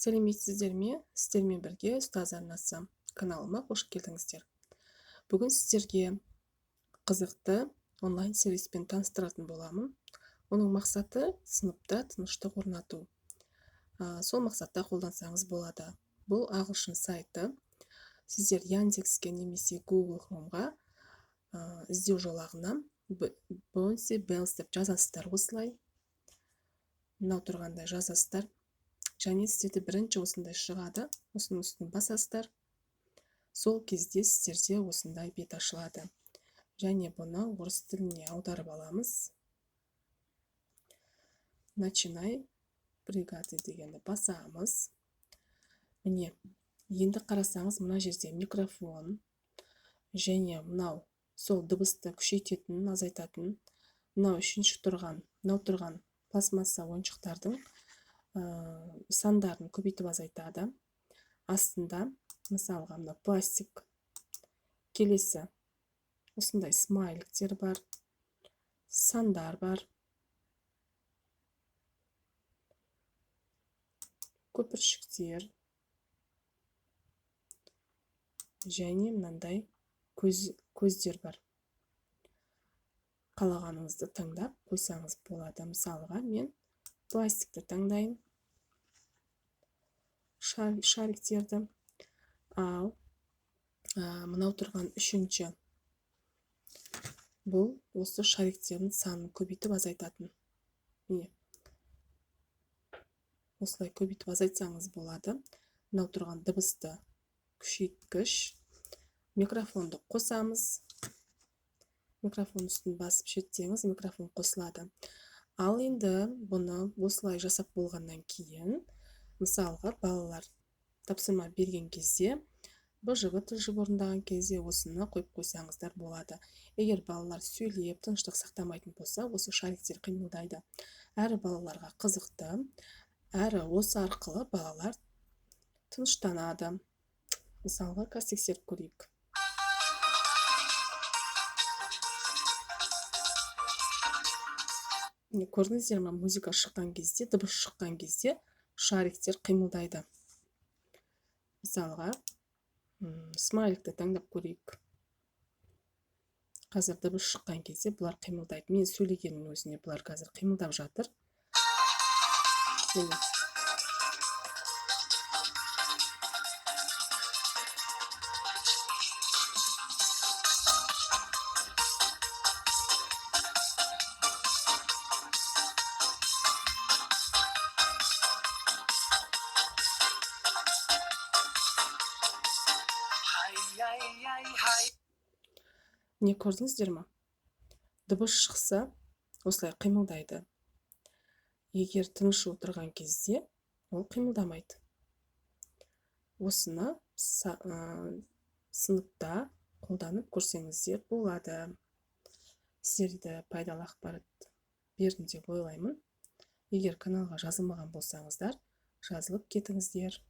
Сәлеметсіздер ме? Сіздермен бірге Ұстаз арнасы каналыма қош келдіңіздер. Бүгін сіздерге қызықты онлайн сервиспен таныстыратын боламын. Оның мақсаты сыныпта тыныштық орнату. Сол мақсатта қолдансаңыз болады. Бұл ағылшын сайты. Сіздер Яндекске немесе Google Chrome'ға іздеу жолағына Bouncy Bells деп жазасыздар осылай. Мынау тұрғандай жазасыздар. Және сіздерде бірінші осындай шығады. Осының үстін басасыздар. Сол кезде сіздерде осындай бет ашылады. Және бұны орыс тіліне аударып аламыз. Начинай бригады дегенді басамыз. Міне, енді қарасаңыз, мына жерде микрофон және мынау сол дыбысты күшейтетін, азайтатын, мынау үшінші тұрған, мынау тұрған пластмасса ойыншықтардың сандарын көбейтіп азайтады. Астында мысалға мына пластик, келесі осындай смайликтер бар, сандар бар, көпіршіктер және мынандай көздер бар. Қалағаныңызды таңдап қойсаңыз болады. Мысалға мен пластикті таңдайын, шариктерді. Ал мынау тұрған үшінші, бұл осы шариктердің санын көбейтіп азайтатын. Міне, осылай көбейтіп азайтсаңыз болады. Мынау тұрған дыбысты күшейткіш. Микрофонды қосамыз. Микрофон үстін басып шертсеңіз, микрофон қосылады. Ал енді бұны осылай жасап болғаннан кейін, мысалға балалар тапсырма берген кезде, БЖВ ТЖВ орындаған кезде осыны қойып қойсаңыздар болады. Егер балалар сөйлеп, тыныштық сақтамайтын болса, осы шариктер қимылдайды. Әрі балаларға қызықты, әрі осы арқылы балалар тыныштанады. Мысалға, қазір тексеріп көрейік. Міне, көрдіңіздер ме, музыка шыққан кезде, дыбыс шыққан кезде шариктер қимылдайды. Мысалға, смайликті таңдап көрейік. Қазір дыбыс шыққан кезде бұлар қимылдайды. Мен сөйлегеннің өзіне бұлар қазір қимылдап жатыр. Міне. Не көрдіңіздер ме? Дыбыс шықса, осылай қимылдайды. Егер тыныш отырған кезде, ол қимылдамайды. Осыны сыныпта қолданып көрсеңіздер болады. Сіздерді пайдалы ақпарат бердім деп ойлаймын. Егер каналға жазылмаған болсаңыздар, жазылып кетіңіздер.